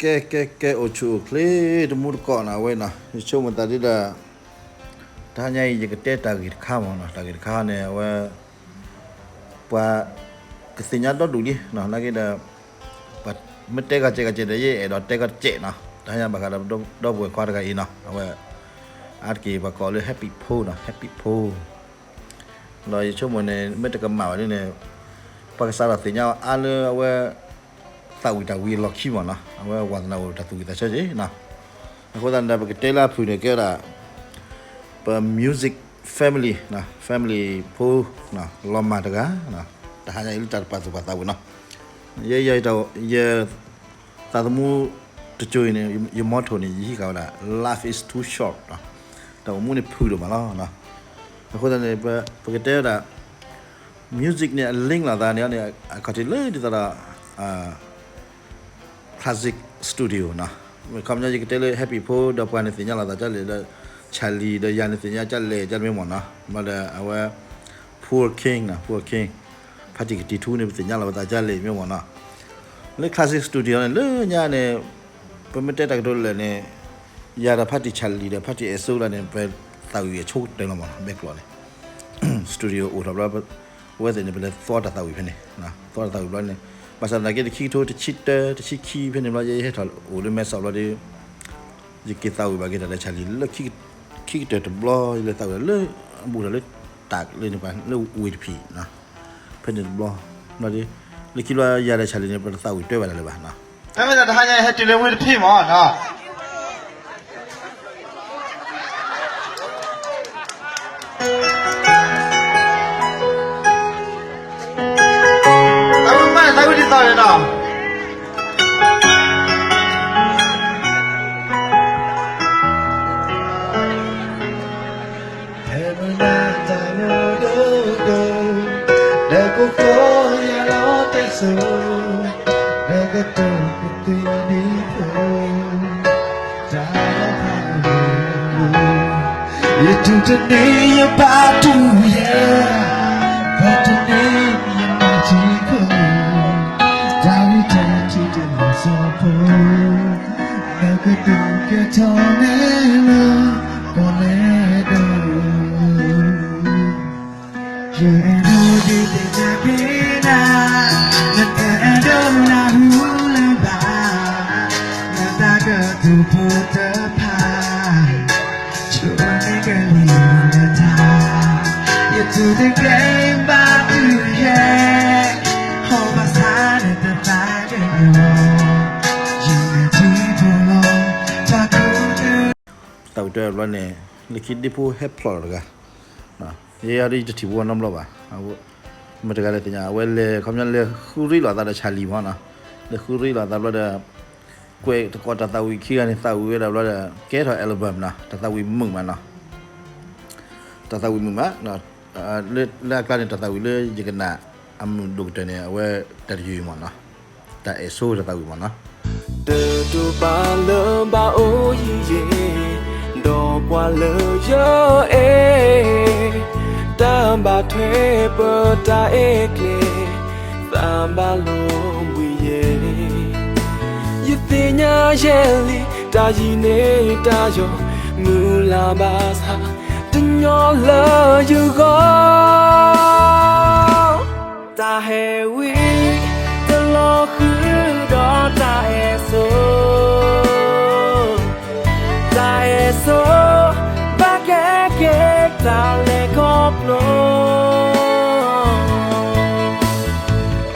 ကဲ ကဲ ကဲ အိၣ်ဆူၣ်အိၣ်ချ့ တမူတကိးနီၤ အဝဲနီၤ ယဆိကမိၣ်သးဒ်ဒီး တဟါညါအံၤ ယကတဲတၢ်ဂ့ၢ်တခါမ့ၢ်နီၤ တၢ်ဂ့ၢ်တခါန့ၣ် အဝဲ ပှၤကသ့ၣ်ညါဒီဒူၣ်လံနီၤ နာ်က့ဒီး ပှၤမ့ၢ်တဲကီၢ်စဲးကီၢ်စဲးဒီး ယအဲၣ်ဒိးတဲကီၢ်စဲးနီၤ တဟါညါဘၣ်ဃးဒီးဒီပုၢ်ဝဲၢ်ခွါတဂၤအံၤနီၤ အဝဲ အါတက့ၢ်ပှၤကိးလၢ Happy ဖိနီၤ Happy ဖိ ဒီးယဆိကမိၣ်န့ၣ် မ့ၢ်တကမၣ်ဘၣ်ဒ်န့ၣ် ပှၤကစးထီၣ်သ့ၣ်ညါအီၤအါလၢအဝဲ သးဝံၣ်တၢ်ဝံၤအလီၢ်ခံမ့ၢ်နီၤ အဝဲဝါသနာအိၣ်တၢ်သူၣ်ဝံၣ်သးဆၢက့ၤနီၤ အဃိသတးန့ၣ်ဒီး ပကတဲလၢအဖုၣ်န့ၣ်ကဲဒၣ် ပ music family နီၤ family ဖိ လီၤမၢ်တဂၤ တဟါညါအံၤလၢတၢ်တပာ်သူၣ်ပာ်သးဝံၤနီၤ ယဲ ယ ယ သးသမူတစိၤအံၤန့ၣ် ယ motto န့ၣ် ယဟံးဃာ်ဝဲဒၣ် life is too short နီၤ တၢ်အိၣ်မူန့ၣ်ဖုၣ်ဒိၣ်မးလီၤ အဃိသတးန့ၣ် ပကတဲဝဲဒၣ် music န့ၣ် အ link လိာ်သးန့ၣ်န့ၣ် အခီၣ်ထံးလၢဒ်သိးဒီး classic studio နီၤ ခီပညီယကတဲလၢ Happy ဖိ ဒီးပှၤန့ၣ်သ့ၣ်ညါလိာ်သးကၢ်လဲၣ်ဒီး Charlie ဒီးယၤန့ၣ်သ့ၣ်ညါကၢ်လဲၣ်ကၢ်မ့ၢ်မ့ၢ်နီၤ ဘျီဒီးအဝဲ Poor King နီၤ Poor King ဖါတံၢ်ကတံၤထူန့ၣ် ပသ့ၣ်ညါလိာ်ပသးကၢ်လဲၣ်မ့ၢ်မ့ၢ်နီၤ လၢ classic studio န့ၣ် လၢညါန့ၣ် ပမ့ၢ်တဲတၢ်ကတိၤလၢာ်န့ၣ် ယၤဒီးဖါတံၢ် Charlie ဒီးဖါတံၢ်အဲၣ်စိလီၤန့ၣ် ပသးဝံၣ်အဆိကတၢၢ်လီၤမ့ၢ်နီၤ ဘဲကျိးန့ၣ် studio အိၣ်ထီၣ်ဘျီ အဝဲသ့ၣ်န့ၣ် ပလဲၤသီတၢ်သးဝံၣ်ဖဲန့ၣ် သီတၢ်သးဝံၣ်ဘျီန့ၣ် ဘၣ်ဆၣ်သနာ်က့ တဆံကထိ တဆံတၢ တဆံခံဖဲန့ၣ်ဘျီ ယဟဲထီၣ်အိၣ်လၢမဲဆီးဘျီဒီး ယက့ၤသးဝံၣ်ဘၣ်က့ၤတၢ်ဒီး Charlie လၢ ခံကတၢၢ်တဘျီ ယလဲၤသးဝံၣ်လၢ ဘူးထီၣ်လၢတၢ်လၢန့ၣ်ပှၤလၢဝ့ၢ်တဖံး ဖဲန့ၣ်တဘျီ ဘျီဒီး လၢခံဘျီယၤဒီး Charlie န့ၣ် ပတသးဝံၣ်တွဲဘၣ်တၢ်လၢၤဘၣ်နီၤ ဖဲမ့ၢ်တၢ်တဟါညါဟဲတုၤလၢဝ့ၢ်တဖံးမ့ၢ်နီၤ အဝဲမ့ၢ်သးဝံၣ်ဒ်သိးန့ၣ်နီၤ ဖဲမုၢ်နၤတၢ်ယိဒိၣ်ဒိၣ် ဒီးကိးဃီယၤလီၤတဲစိၤ ဒီးကတိၤကသံၣ်ဒ်သိး တၢ်လီၤဖးဒိၣ် ယတူၢ်တန့ၢ်ယပာ်တူၢ်ယဲ, ဘၣ်တန့ၢ်ယမၤထံခိၣ်, တၢ်ဂ့ၢ်တၢ်ထံၣ်တလီၤဆီဖိ, နကဒိးကဲထီၣ်နဲလၢ ကီၢ်လဲၣ်ဒိၣ် ယအဲၣ်ဒိးဒုးသ့ၣ်ညါက့ၤနၤ, နတအဲၣ်ဒိးနၢ်ဟူလၢၤဘၣ်, နသးကတူၢ်ဖိတဖၣ်, ဆိန့ၢ်ကလံၤနတၢ်, ယတူၢ်တကဲဘၣ်တုၤယဲ, ဟီၣ်ဘၣ်ဆၣ်နတသးကညီၤ, ယမဲာ်ထံဖိလီၤ, တၢ်ကူ သးဝံၣ်တဘျီန့ၣ် လၢခံဒ့ဖိဟဲဖျိးလီၤတဂၤ, ယဲယၤဒ်ယတထံၣ်ဖိနီတဘျီဘၣ်, မတၤတဂၤလဲၣ်သ့ၣ်ညါ, အဝဲလဲၤ ခီပညီလဲၤဃုရ့လိာ်သးဒီး Charlie မ့ၢ်နီၤ, လဲၤဃုရ့လိာ်သးဘျီဒီး ကွဲးတကိးတၢ်သးဝံၣ်ခံဂၤန့ၣ် သးဝံၣ်ဝဲဒၣ်ဘျီဒီး ကဲထီၣ် album နီၤ, တၢ်သးဝံၣ်မုာ်မးနီၤ, တၢ်သးဝံၣ်မုာ်မး, လၢအကျါန့ၣ် တၢ်သးဝံၣ်လၢယကနၣ်အမုာ်ဒိၣ်ကတၢၢ်န့ၣ် အဝဲတၢ်တယုၢ်မ့ၢ်နီၤ, တၢ်အဲၣ်ဆိတၢ်သးဝံၣ်မ့ၢ်နီၤ တတူၢ်ဘၣ်လၢဘၣ်အိၣ်ယံၤယံၤ, ဒီးပှၤလၢယအဲၣ်, တၢ်ဘၣ်ထွဲပတၢ်အဲၣ်ကျဲ, သးဘၣ်လိာ်ဘှံးယဲ, ယသ့ၣ်ညါယဲလံ, တၢ်ယံၤန့ၣ်တၢ်ယီၤ, မုၢ်လၢ်ဘၣ်ဆၣ်, တညီလၢယဂီၢ် တၢ်ဟဲဝံၤ တလီၤဃုာ်ဒီးတၢ်အဲၣ်ဆိ, တၢ်အဲၣ်ဆိ ဘၣ်ကဲက့ၤတၢ်လဲၤခီဖျိ,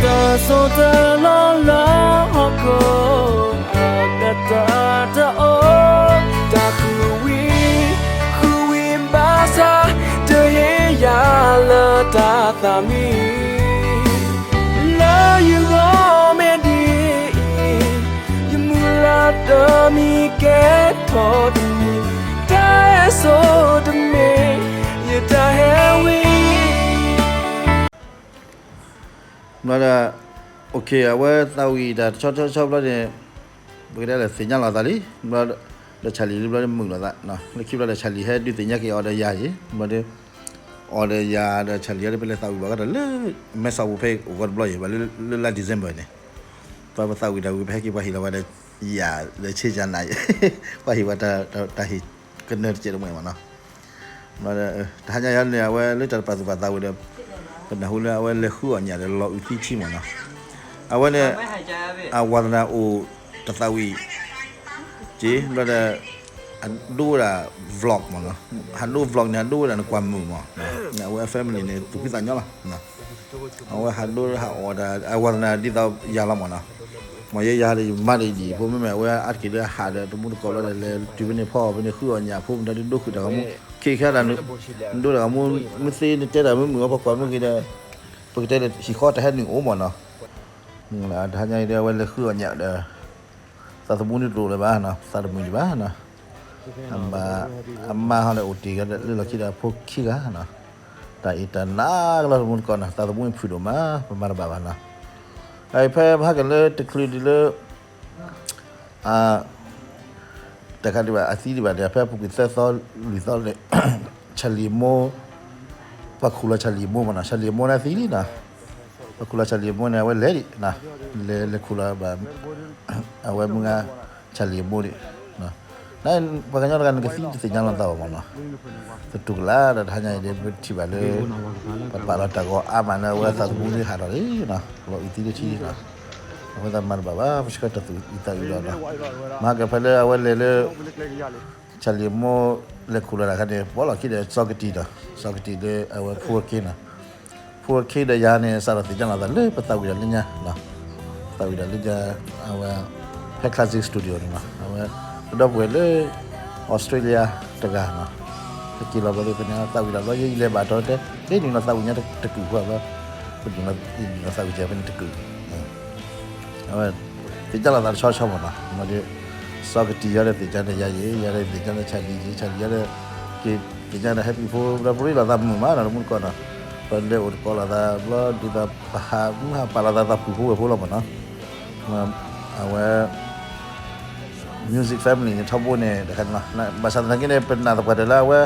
တစိၢ်တလီၢ်လၢဟီၣ်ခိၣ် အကတၢၢ်တအိၣ်, တၢ်ဃုဝံၤ ဃုဝံၤဘၣ်ဆၣ်, တဟ့ၣ်ယၤလၢတၢ်သးမံ, လၢယဂီၢ်မ့ၢ်ဒ်အံၤ, ယမုၢ်လၢ်တမံၤကဲထီၣ်တမံၤ, တၢ်အဲၣ်ဆိတမ့ၢ် ယတၢ်ဟဲဝံၤ ဘျီဒီး OK အဝဲသးဝံၣ်တၢ်တဆီဆီဆီဘျီန့ၣ် ပကတဲလဲၣ်သ့ၣ်ညါလိာ်သးလံ, ဘျီဒီး Charlie လံဘျီဒီးမုာ်လိာ်သး, လၢခံဘျီဒီး Charlie ဟဲဒုးသ့ၣ်ညါက့ၤအီၤဒီးယၤယံၤ, ဘျီဒီး အီၤဒီးယၤဒီး Charlie ဒီး ပလဲၤသးဝံၣ်ဘၣ်ကဒီးလၢ မဲဆီးပူၤဖဲအံၤ အိၣ်ဂီၤတဘျီယံၤ ဘၣ်လၢလါ December န့ၣ်, ပှၤပသးဝံၣ်တၢ်ဝံၤ ပဟဲက့ၤပှၤဟ့ၣ်လီၤဝဲဒီး ယၤလၢဆ့ကၤနၤ, ပှၤဟ့ၣ်ဝဲတၢ်ဟ့ၣ်ကနၢၤတစဲးတမှဲာ်မးနီၤ. တဟါညါယၤန့ၣ် အဝဲလၢတၢ်တပာ်သူၣ်ပာ်သးဝံၤဒီး ပနၢ်ဟူလၢအဝဲလဲၤဃုအီၣ်ညၣ်ဒီးလီၤအုးသံထံမးနီၤ. အဝဲန့ၣ် အဝၤသနၢ်အိၣ်တသးဝံၣ် က့ဘျီဒီး အဒိဝဲဒၣ် vlog မးနီၤ. ဟးဒိ vlog န့ၣ် ဟးဒိဝဲဒၣ်နကွၢ်မုာ်မး, အဝဲအ family န့ၣ် သူၣ်ဖှံသးညီလီၤ. အဝဲဟးဒိဟးအီၣ်ဒီး အဝၤသနၢ်ဒ်သိးယၤလီၤမးနီၤ. မ်ယဲယၤဒီးယမါဒီးဒံးဖိမ့မ့ၢ် အဝဲအါတက့ၢ်လၢဟးဒီးတမူတကိးဘျီဒီး လဲၤတုၤဖဲန့ၣ်ဖီအီၣ်ဖဲန့ၣ် ဃုအီၣ်ညၣ်ဖိမတၤဒုးဒိဃုာ်တၢ်ဂီၤမူ, ခ့ခဲဒၣ် နဒိတၢ်ဂီၤမူ, မ့ၢ်သ့နတဲတၢ်မ့ၢ်မုာ်အီၤ ပကွၢ်မ့ၢ်ဂ့ၤဒီး ပကတဲလၢဟံၣ်ဃီတဟဲနုာ်အိၣ်မးနီၤ. တဟါညါအံၤဒီး အဝဲလဲၤဃုအီၣ်ညၣ်ဒီး သးသမူန့ၣ်တအိၣ်လၢၤဘၣ်နီၤ, သးတမုာ်ဒံးဘၣ်နီၤ. အမါဟီဒီးအိၣ်တ့ၢ်ကဒီးလၢလီၢ်ခံဒီးဖိခံဂၤနီၤ. တၢ်အံၤတၢ်နါကလီၤတမူတကိးနီၤ, သးသမူန့ၣ်ဖုၣ်ဒိၣ်မး, ပမၤတဘၣ်ဘၣ်နီၤ. ဖဲဖဟးက့ၤလၢတချုးဒံးလၢ တခါဒံးဘၣ် အသံဒံးဘၣ်ဒီး ဖဲအပူၤကွံာ်သၢသီလွံၢ်သီန့ၣ် ဆၣ်လံၣ်မိၢ်, ပှၤခူၣ်လီၤဆၣ်လံၣ်မိၢ်မးနီၤ, ဆၣ်လံၣ်မိၢ်န့ၣ်သံလံနီၤ. ပှၤခူၣ်လီၤဆၣ်လံၣ်မိၢ်န့ၣ် အဝဲလဲၤဒံး, လဲၤလဲၤခူၣ်လီၤဘၣ် အဝဲမုၢ်ဂၤ ဆၣ်လံၣ်မိၢ်ဒံး. နပှၤကညီတဂၤ နကသံတသ့ၣ်ညါလီၤသးဘၣ်မးနီၤ. သတူၢ်ကလာ်ဒီး တဟါညါအံၤဒီး ပထံၣ်ဘၣ်လၢ ပပာ်လီၤတၢ်ဂီၤအါမးလၢအဝဲသးသမူန့ၣ်ဟးထီၣ်လံနီၤ, လီၤအုးသံလၢထံလံနီၤ. အဃိသတးမၤတဘၣ်ဘၣ်, ပဆှၢတၢ်သူၣ်အုးသးအုးလီၤနီၤ. မၤကဖဲလၢအဝဲလဲၤလၢ ဆၣ်လံၣ်မိၢ်လဲၤခူၣ်လီၤတၢ်ခါန့ၣ် ပှၤလီၢ်ခံဒီးစီၤကတံၢ်နီၤ, စီၤကတံၢ်လၢအဝဲဖိဝဲခ့နီၤ. ဖိဝဲခ့ဒီးယၤန့ၣ် စးထီၣ်သ့ၣ်ညါလီၤသးလၢပသးဝံၣ်ဒီးလၢညါ, ပသးဝံၣ်ဒီးလၢညါ, အဝဲ ဖဲ Classic Studio န့ၣ်နီၤ, အဝဲ ပဒီပုၢ်ဝဲၢ်လၢ Australia တဂၤနီၤ, ဟဲက့ၤလီၤဘျီဒီး ဖဲန့ၣ်သးဝံၣ်ဒီးဘျီ ယလဲၤဘၣ်တီတဲ, ဟဲနုာ်လီၤသးဝံၣ်ညါတကုာ်ဃီဘျီ, ပနုာ်လီၤသးဝံၣ်ကဲဖဲန့ၣ်တကုာ် အဝဲ သ့ၣ်ညါလီၤသးတဆီဆီမးနီၤ, မ့ၢ်ဒီး စီၤကတံၢ်ယၤဒီးသ့ၣ်ညါဒီးယၤယံၤ, ယၤဒီးသ့ၣ်ညါဒီးဆၣ်လံၣ်ယံၤ, ဆၣ်လံၣ်ယၤဒီး က့ၤသ့ၣ်ညါဒီး Happy ဖိ ဒီးပရ့လိာ်သးမုာ်မးနီၤ, တမူတကိးနီၤ, ပလဲၤအိၣ်တကိးလိာ်သးဘျီ ဒ်သိးပဟးမုၢ်ဟးပာ်လိာ်သးသးပူၤဖိဝဲၢ်ဖိလီၤမးနီၤ, အဝဲ music family န့ၣ် ထီဘိန့ၣ် တခါန့ၣ်လီၤ. ဘၣ်ဆၣ်သနာ်က့န့ၣ် ပနာ်သပှၢ်တၢၢ်လၢအဝဲ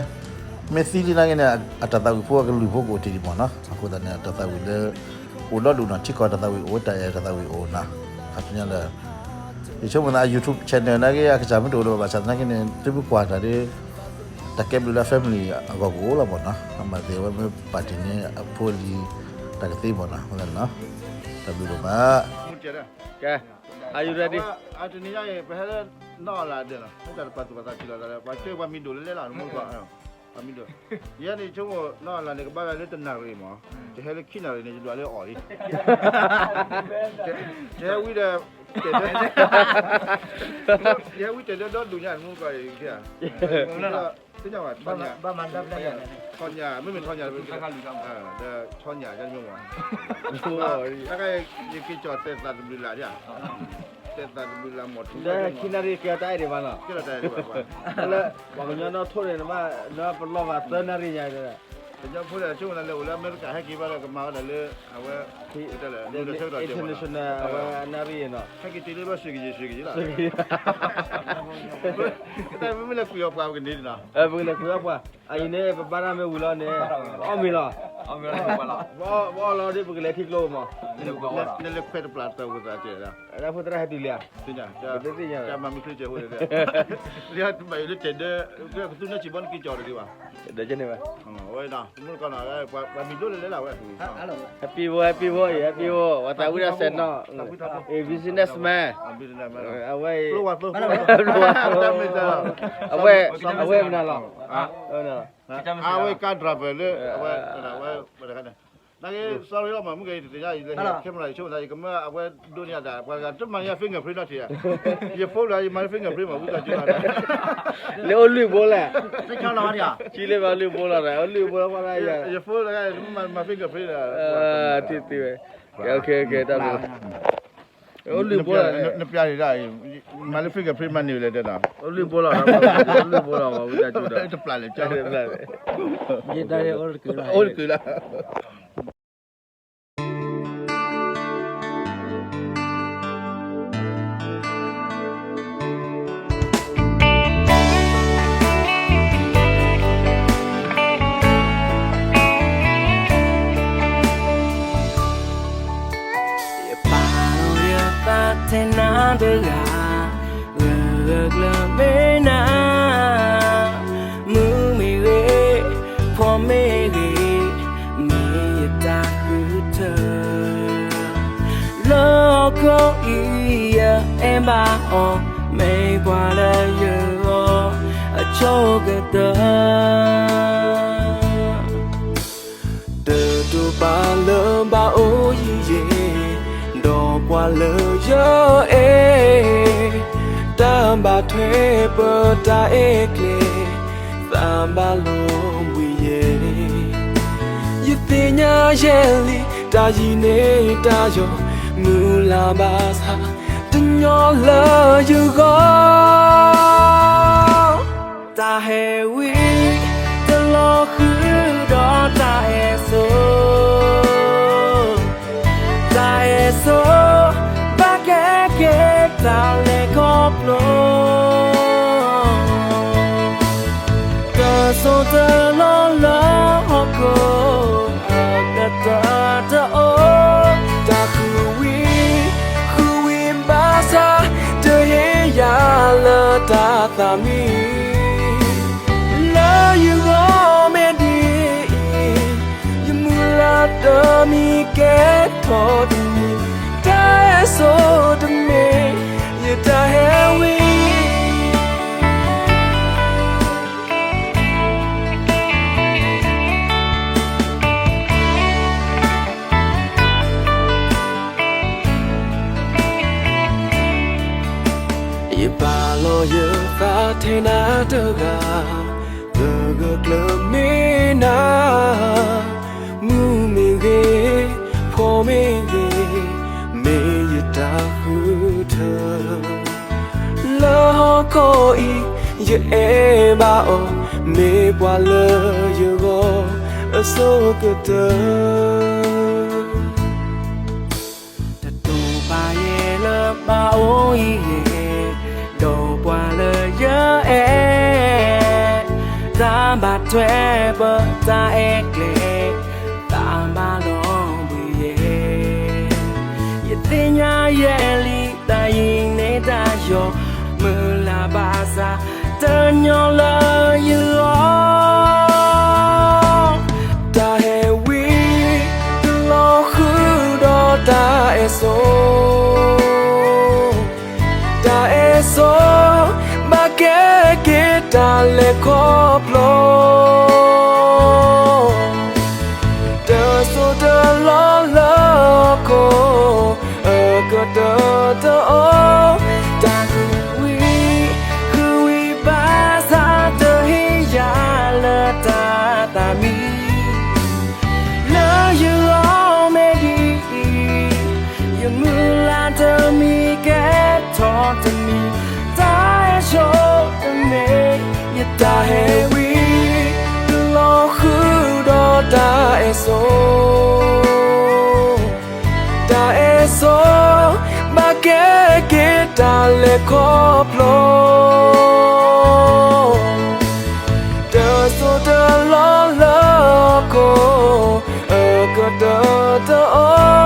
မ့ၢ်သံလံနာ်က့န့ၣ် အတၢ်သးဝံၣ်ဖိအကလုၢ်ဖိကအိၣ်တ့ၢ်ဒံးမးနီၤ. အဃိသတးန့ၣ် အတၢ်သးဝံၣ်လၢ အိၣ်ဒီဒူၣ်နီၤ, ထံကီၢ်တၢ်သးဝံၣ်အိၣ် တၢ်အဲၣ်တၢ်သးဝံၣ်အိၣ်နီၤ. အခါဆူညါဒီး ယဆိကမိၣ်သး YouTube channel နာ်က့ အကစၢ်မ့ၢ်တအိၣ်လၢၤဘၣ် ဘၣ်ဆၣ်သနာ်က့န့ၣ် သုမ့ၢ်ကွၢ်တၢ်ဒီး တၢ်ကဲဘျုးလၢ family အဂီၢ်ကအိၣ်လီၤမးနီၤ. အမၤသ့ၣ် အဝဲမ့ၢ်ပာ်တ့ၢ်န့ၢ်အဖိအလံၤ တၢ်ကသ့မးနီၤ. အဃိသတးန့ၣ်နီၤ တၢ်ဘျုးဒိၣ်မး. ကဲ, are you ready? တနံၤညါအံၤ ပဟဲလၢနီၢ်အီလၢ်ဒဲးနီၤ, ဟဲတၢ်တပာ်သူၣ်ပာ်သးထံၣ်လိာ်သးဒီး ပှၤကၢပှၤမံၤဒိၣ်လၢလဲလီၤ, ပှၤမံၤဒိၣ်, ယဲန့ၣ်ဆိကမိၣ်နီၢ်အီလၢ်န့ၣ် ကဘၣ်ဝဲလၢတနၣ်ရံၣ်မး, ယဟဲလၢခံနၣ်ရံၣ်န့ၣ် ယဒွးလၢအီၣ်လံ, ယဟဲဝံၤဒီး ယဟဲဝံၤတဲာ်ဒၢဒီဒူၣ်ညါ မူကီၢ်အံၤ, သ့ၣ်ညါဘၣ်, ထီညၣ်, မ့မ့ၢ်ထီညၣ်, ဒီးထီညၣ်, တခါ ယက့ၤကၠီၣ်တဲာ်သးတဘျုးလၢ်ဒၣ်, တဲာ်သးတဘျုးလၢ်မီၢ်ထူ, ဒီးခံနၣ်ရံၣ်ကဲတၢ်အဲၣ်ဒံးဘၣ်နီၤ, ကဲလီၤတၢ်အဲၣ်ဒံးဘၣ်, လၢပှၤကညီနီၢ်ထိၣ်န့ၣ် နဘၣ်ပလီၢ်ဘၣ်သၢနၣ်ရံၣ်ညါဒီး, ကညီဖိဒီး ဆိကမိၣ်လၢအိၣ်လၢအမဲရကၤ ဟဲက့ၤဘၣ်ဒီးကမၤဝဲဒၣ်လၢ အဝဲ international အဝဲအနၣ်ရံၣ်နီၤ, ဟဲက့ၤတုၤလၢဘျီ စှ့ကယံာ်စှ့ကယံာ်လီၤ, တၢ်မ့မ့ၢ်လၢကွံာ်အီၣ်ပှၤပကန့ၣ်နီၤ, ပကလဲၤကွံာ်အီၣ်ပှၤ, အအံၤန့ၣ် ပဘါတၢ်မ့ၢ်ဝံၤလီၤန့ၣ် ပအီၣ်မ့ၤလီၤ, ပအီၣ်လီၤဒီး ပကလဲၤထံကျိမး, နလဲၤခွဲးတပျၢ်တၢ်ဝဲသးတဲ, တၢ်ဖိသရၣ်ဟဲတုၤလံဧါ, တမၤမ့ၢ်ချ့ကဲဖိလၢ, လၢတဘၣ်အံၤလၢတဲာ်ဒၢ, ကသူၣ်န့ၢ်စံးဘီ နက့ၤကၠီၣ်တဂ့ၤဘၣ်, ဒၣ်ကန့ၣ်ဘၣ်, ဝဲဒၣ်, ပှၤမံၤဒိၣ်လၢလဲလီၤဝဲ, Happy ဖိ Happy ဖိအံၤ Happy ဖိ ပှၤသးဝံၣ်တၢ်စဲးနီၤ, အ businessman, အဝဲ, အဝဲမနုၤလီၤ, အဝဲ car driver လၢ, အဝဲ, အဝဲ, နာ်က့ sorry လီၤမး မုၢ်ကဲအံၤတသ့ၣ်ညါ ယလဲၤ camera ယဆိကမိၣ်သး ယကမၢအဝဲဒိးန့ၢ်ယၤတၢ် ပှၤတဂၤတမၤန့ၢ်ယၤ fingerprint နီတထံၣ်, ယဖိလၢယမၤန့ၢ် fingerprint မး ဝံသးစူၤလီၤ, လၢအိၣ်လုၢ်ဘိလဲၣ်, ထံလၢဘၣ်လုၢ်ဘိလီၤဒီး အိၣ်လုၢ်ဘိလီၤ ပှၤတဂၤ, ယဖိတဂၤမၤ fingerprint ဒီး, ထံသ့ဝဲ, တၢ်ဘျုး, အိၣ်လုၢ်ဘိလီၤ, နပျၢ်န့ၣ်ဒၣ်, မၤလၢ fingerprint မၤန့ၢ်ဝဲလဲၣ်တဲနီၤ, အိၣ်လုၢ်ဘိလီၤ, အိၣ်လုၢ်ဘိလီၤ ဝံသးစူၤဒီး, တပျၢ်လဲၣ်, အိၣ်တကုာ်လီၤ. ယအဲၣ်ဘၣ်အီၤ မ့ၢ်ပှၤလၢယဂီၢ်အဆိကတၢၢ်, တတိာ်ပာ်လၢဘၣ်အိၣ်ယံၤယံၤ, ဒီးပှၤလၢယအဲၣ်, တၢ်ဘၣ်ထွဲပတၢ်အဲၣ်ကျဲ, သးဘၣ်လိာ်ဘှံးယဲ, ယသ့ၣ်ညါယဲၢ်လံ တၢ်ယံၤန့ၢ်တၢ်ယီၤ မုၢ်လၢ်ဘၣ်ဆၣ် တညီလၢယဂီၢ်, တၢ်ဟဲဝံၤ တလီၤဃုာ်ဒီးတၢ်အဲၣ်စိ, တၢ်အဲၣ်စိ ဘၣ်ကဲက့ၤတၢ်လဲၤခီဖျိ တစိၢ်တလီၢ်လၢဟီၣ်ခိၣ် အကတၢၢ်တအိၣ်, တၢ်ဃုဝံၤ ဃုဝံၤဘၣ်ဆၣ် တဟ့ၣ်ယၤလၢတၢ်သးမံ လၢယဂီၢ်မ့ၢ်ဒ်အံၤ, ယမုၢ်လၢ်တမံၤကဲထီၣ်တမံၤ, တၢ်အဲၣ်စိတမ့ၢ် ယတၢ်ဟဲဝံၤ ယပာ်လီၤယသးထဲနၤတဂၤ, သဂၢၢ်ကျၢၤမ့ၢ်နၤ, မုၢ်မ့ၢ်ဂ့ၤ, ဖှီၣ်မ့ၢ်ဂ့ၤ, မ့ၢ်ယတၢ်ဃုထၢ လၢဟီၣ်ခိၣ်အံၤ ယအဲၣ်ဘၣ်အီၤ, မ့ၢ်ပှၤလၢယဂီၢ်အဆိကတၢၢ်, တတိာ်ပာ်ယဲၢ်လၢဘၣ်အိၣ်အံၤယဲၢ်, ဒီးပှၤလၢယအဲၣ်, တၢ်ဘၣ်ထွဲပတၢ်အဲၣ်ကျဲ, သးဘၣ်လိာ်ဘှံးယဲ, ယသ့ၣ်ညါယဲၢ်လံ တၢ်ယံၤန့ၢ်တၢ်ယီၤ မုၢ်လၢ်ဘၣ်ဆၣ် တညီလၢယဂီၢ်, တၢ်ဟဲဝံၤ တလီၤဃုာ်ဒီးတၢ်အဲၣ်စိ တၢ်အဲၣ်စိ ဘၣ်ကဲက့ၤတၢ်လဲၤခီဖျိ တစိၢ်တလီၢ်လၢဟီၣ်ခိၣ် အကတၢၢ်တအိၣ်, တၢ်ဃုဝံၤ ဃုဝံၤဘၣ်ဆၣ် တဟ့ၣ်ယၤလၢတၢ်သးမံ လၢယဂီၢ်မ့ၢ်ဒ်အံၤ, ယမုၢ်လၢ်တမံၤကဲထီၣ်တမံၤ, တၢ်အဲၣ်စိတမ့ၢ် ယတၢ်ဟဲဝံၤ တလီၤဃုာ်ဒီးတၢ်အဲၣ်စိ တၢ်အဲၣ်စိ ဘၣ်ကဲက့ၤတၢ်လဲၤခီဖျိ တစိၢ်တလီၢ်လၢဟီၣ်ခိၣ် အကတၢၢ်တအိၣ်